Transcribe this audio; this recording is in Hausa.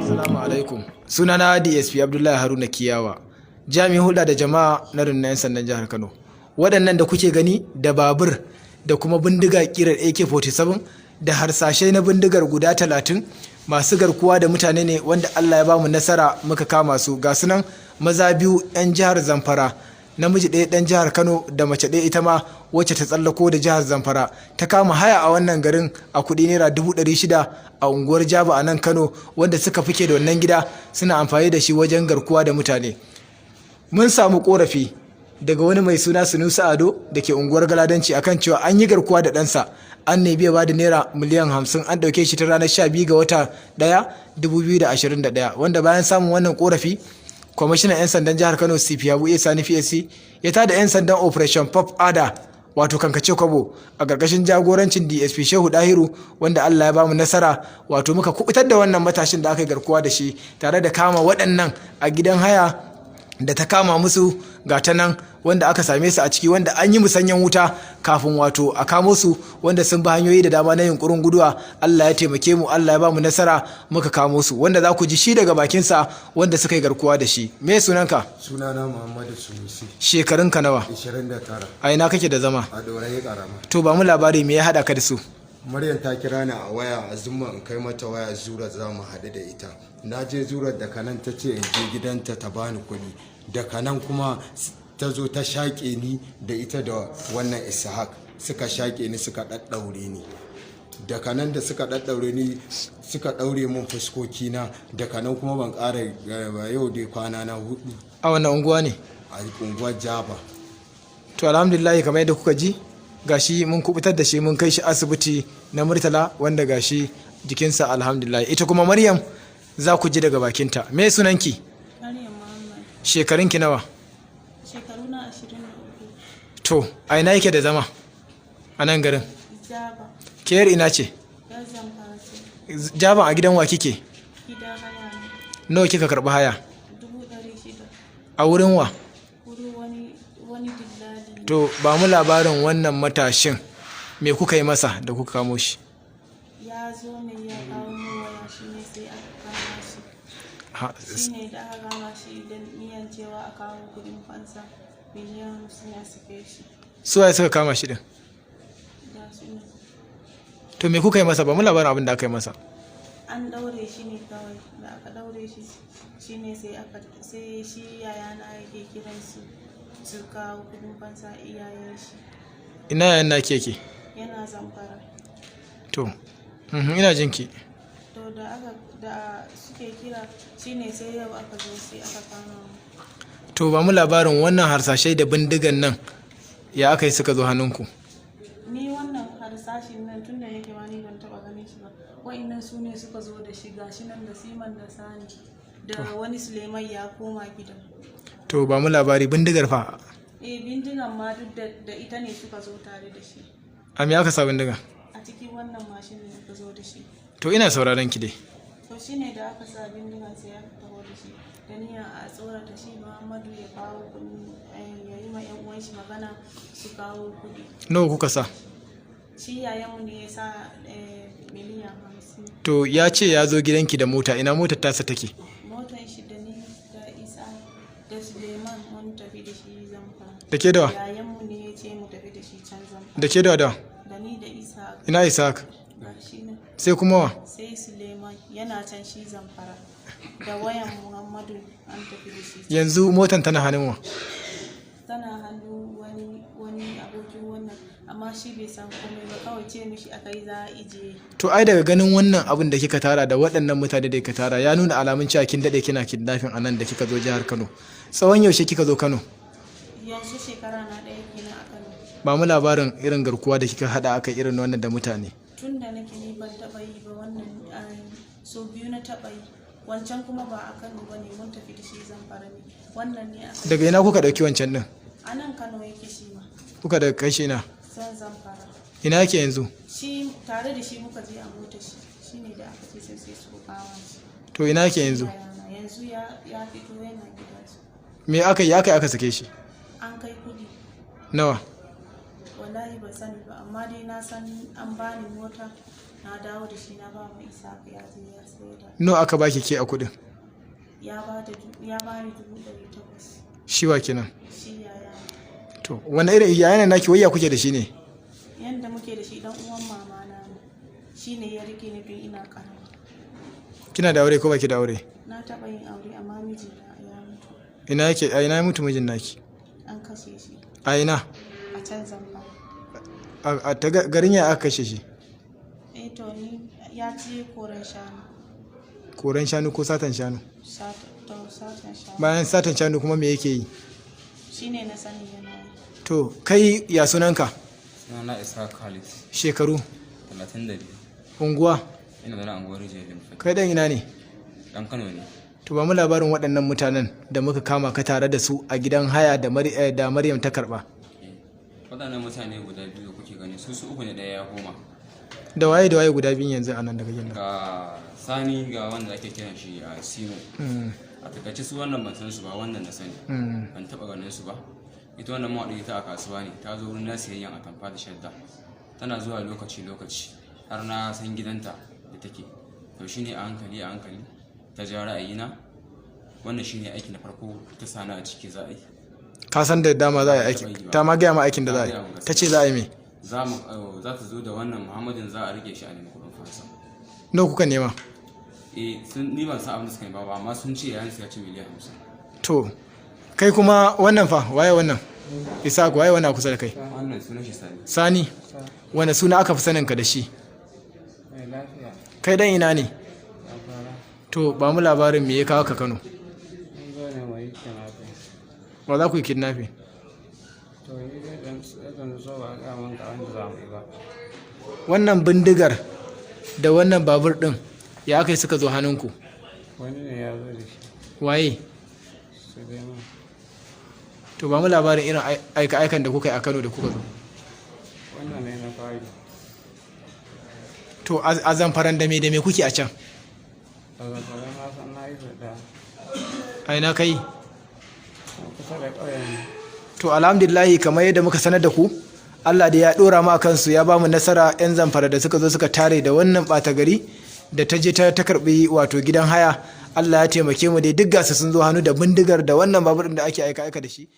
Assalamu alaikum. Sunana DSP Abdullahi Haruna Kiyawa, jami'in hulɗa da jama'a na rundunar 'yan sandan jihar Kano. Waɗannan da kuke gani da babur da kuma bindiga ƙirar AK-47 da harsashai na bindigar guda 30, masu garkuwa da mutane ne wanda Allah ya bamu nasara muka kama su. Ga sunan maza biyu 'yan jihar Zamfara, namiji ɗaya ɗan jihar Kano da mace ɗaya ita ma wacce ta tsallako da jihar Zamfara, ta kama haya a wannan garin a kuɗi naira 600,000 a unguwar Jaba a nan Kano, wanda suka fike da wannan gida suna amfani da shi wajen garkuwa da mutane. Mun samu korafi daga wani mai suna Sunusi Ado da ke unguwar Galadanci akan cewa an yi garkuwa da ɗansa, an nemi ya ba da naira miliyan 50, an ɗauke shi ta ranar 12 ga wata 1 2021, wanda bayan samun wannan korafi, kwamishinan 'yan sandan jihar Kano, CP Habu A Sani PSC, ya tada 'yan sandan Operation Puff Adder, wato kankace kwabo, a ƙarƙashin jagorancin DSP Shehu Dahiru, wanda Allah ya bamu nasara, wato muka kubutar da wannan matashin da aka yi garkuwa da shi tare da kama waɗannan a gidan haya da ta kama musu. Ga ta nan, wanda aka same su a ciki, wanda an yi musanyen wuta kafin wato a kamo su, wanda sun bi hanyoyi da dama na yunkurin guduwa. Allah ya taimake mu, Allah ya ba mu nasara, muka kamo su, wanda za ku ji shi daga bakinsa wanda suka yi garkuwa da shi. Me sunanka? Sunana Muhammadu Sunusi. Shekarunka nawa? 29. A ina kake da zama? A Dorayi Karama. To, ba mu labari, me ya haɗa ka da su? Maryam ta kira ni a waya a zuma in kai mata waya Zura, za mu haɗu da ita. Na je Zura, daga nan ta ce in je gidanta ta bani kuɗi. Daga nan kuma ta zo ta shaƙe ni da ita da wannan Ishaq, suka shaƙe ni, suka ɗaɗɗaure ni. Daga nan da suka ɗaɗɗaure ni, suka ɗaure mun fuskokina. Daga nan kuma ban ƙara ba. Yau dai kwana na 4. A wannan unguwa ne? A unguwar Jaba. To, alhamdulillah, kamar yadda kuka ji, gashi mun kubutar da shi, mun kai shi asibiti na Murtala, wanda gashi jikinsa alhamdulillah. Ita kuma Maryam za ku ji daga bakinta. Me sunanki? Maryam Muhammad. Shekarunki nawa? Shekaru na 23. To, a ina yake da zama a nan garin? Jaba. Ke yar ina ce? Yar Zamfara ce. Jaban, a gidan wa kike? Gidan haya ne. Nawa kika karɓi haya? 600,000. A wurin wa? Wurin wani dillali ne. To, ba mu labarin wannan matashin, me kuka yi masa da kuka kamo shi? Ya zo ne ya kawo mu waya, shi ne sai aka kama shi. Shi ne da aka kama shi da niyan cewa a kawo kudin fansa miliyan 50 ya sake shi. Su waye suka kama shi din? Da su ne. To, me kuka yi masa? Ba mu labarin abin da aka yi masa. An daure shi ne kawai. Da aka daure shi, shi ne sai aka sai shi yayana yake kiran su su kawo kudin fansa, iyayen shi. Ina yayan naki yake? Yana Zamfara. To, ina jinki. To, da aka da suke kira, shine sai yau aka zo sai aka kama mu. To, ba mu labarin wannan harsashai da bindigan nan, ya aka yi suka zo hannunku? Ni wannan harsashin nan, tunda nake ma ni ban taba ganin shi ba. Wa'annan su ne suka zo da shi. Gashi nan da Siman da Sani da wani Suleiman ya koma gidan. To, ba mu labari, bindigar fa? Eh, bindigan ma duk da ita ne suka zo tare da shi. A me aka sa bindiga? A cikin wannan mashin ne suka zo da shi. To, ina sauraron ki dai. To, shine da aka sa bindigan sai aka taho da shi da niyyar a tsorata shi Muhammadu ya kawo kuɗi, ya yi ma yan uwan shi magana su kawo kuɗi. Nawa kuka sa? Shi yayanmu ne ya sa miliyan 50. To, ya ce ya zo gidanki da mota, ina motar tasa take? Motan shi, da ni da Isa da Suleiman mun tafi da shi Zamfara. Da ke da wa? Yayanmu ne ya ce mu tafi da shi can Zamfara. Da ke da wa da wa? Da ni da Isa. Ina Isaac? Shi ne. Sai kuma wa? Sai Suleiman yana can shi Zamfara, da wayan Muhammadu an tafi da shi. Yanzu motan tana hannun wa? Tana hannu wani abokin wannan, amma shi bai san komai ba, kawai ce mishi aka yi za a ije. To, ai daga ganin wannan abin da kika tara da waɗannan mutane da kika tara, ya nuna alamun cewa kin daɗe kina kidnapping a nan da kika zo jihar Kano. Tsawon yaushe kika zo Kano? Yanzu shekara na 1 kenan a Kano. Ba mu labarin irin garkuwa da kika haɗa aka irin wannan da mutane. Tun da nake ni ban taɓa yi ba wannan, so biyu na taɓa yi. Wancan kuma ba a Kano ba ne, mun tafi da shi Zamfara ne. Wannan ne aka Daga ina kuka ɗauki wancan ɗin? A nan Kano yake shi ma. Kuka daga kai shi ina? San Zamfara. Ina yake yanzu? Shi tare da shi muka je a mota shi, shine da aka ce sai su kama shi. To, ina yake yanzu? Yayana. Yanzu ya fito yana gidansu. Me aka yi aka yi aka sake shi? An kai kudi. Nawa? Wallahi ban sani ba, amma dai na san an bani mota, na dawo da shi na ba mu Isa ya je ya sayar da. Nawa aka baki ke a kuɗin? Ya bani 800,000. Shi wa kenan? Shi yaya. To, wani irin yayan naki wayya kuke da shi ne? Yanda muke da shi, dan uwan mama na ne. Shi ne ya rike ni tun ina karama. Kina da aure ko baki da aure? Na taɓa yin aure, amma mijina ya mutu. Ina yake? A ina ya mutu mijin naki? An kashe shi. A ina? A can Zamfara. A ta garin ya aka kashe shi? Eh, to ni ya ce koren shanu. Koren shanu ko satan shanu? To, satan shanu. Bayan satan shanu kuma me yake yi? Shi ne na sani yana yi. To, kai ya sunanka? Sunana Isa Khalid. Shekaru? 32. Unguwa? Ina zaune a unguwar Rijiyar Limfai. Kai dan ina ne? Dan Kano ne. To, ba mu labarin waɗannan mutanen da muka kama ka tare da su a gidan haya da Maryam ta karɓa. Eh. Waɗannan mutane guda biyu da kuke gani, su su uku ne, ɗaya ya koma. Da waye da waye guda biyun yanzu a nan daga gidan? Ga Sani, ga wanda ake kiran shi a Simo. A takaice su wannan ban san su ba, wannan na sani. Ban taɓa ganin su ba. Ita wannan mawaɗi ta a kasuwa ne, ta zo wurin na siyayyan atamfa da shadda. Tana zuwa lokaci lokaci har na san gidanta da take. To shine a hankali a hankali ta ja ra'ayina. Wannan shine aiki na farko ta sani a ciki za a yi. Ka san da dama za a yi aiki. Ta ma gaya ma aikin da za a yi. Ta ce za a yi me? Za ta zo da wannan Muhammadin, za a rike shi a nemi kuɗin fansa. Nawa kuka nema? Eh, sun ni ban san abin da suka nema ba, amma sun ce yayan su ya ci miliyan 50. To, kai kuma wannan fa, waye wannan? Isaac, waye wannan a kusa da kai? Wannan sunan shi Sani. Sani, wani suna aka fi sanin ka da shi? Mai lafiya. Kai dan ina ne? Zamfara. To, ba mu labarin me ya kawo ka Kano. Mun zo ne mu yi kidnapping. Ba za ku yi kidnapping? To, ni dai dan zo ba a gaya mun ga wanda za mu yi ba. Wannan bindigar da wannan babur ɗin, ya aka yi suka zo hannunku? Wani ne ya zo da shi. Waye? Suleiman. To, ba mu labarin irin aika-aikan da kuka yi a Kano da kuka zo. Wannan ne na fari. To, a Zamfaran da me da me kuke a can? A Zamfara na san na yi sau ɗaya. A ina kai? Can kusa da ƙauyen. To, alhamdulillahi, kamar yadda muka sanar da ku, Allah da ya dora mu a kansu ya ba mu nasara, 'yan Zamfara da suka zo suka tare da wannan ɓata gari da ta je ta karbi wato gidan haya. Allah ya taimake mu dai, duk gasu sun zo hannu da bindigar da wannan babur ɗin da ake aika aika da shi.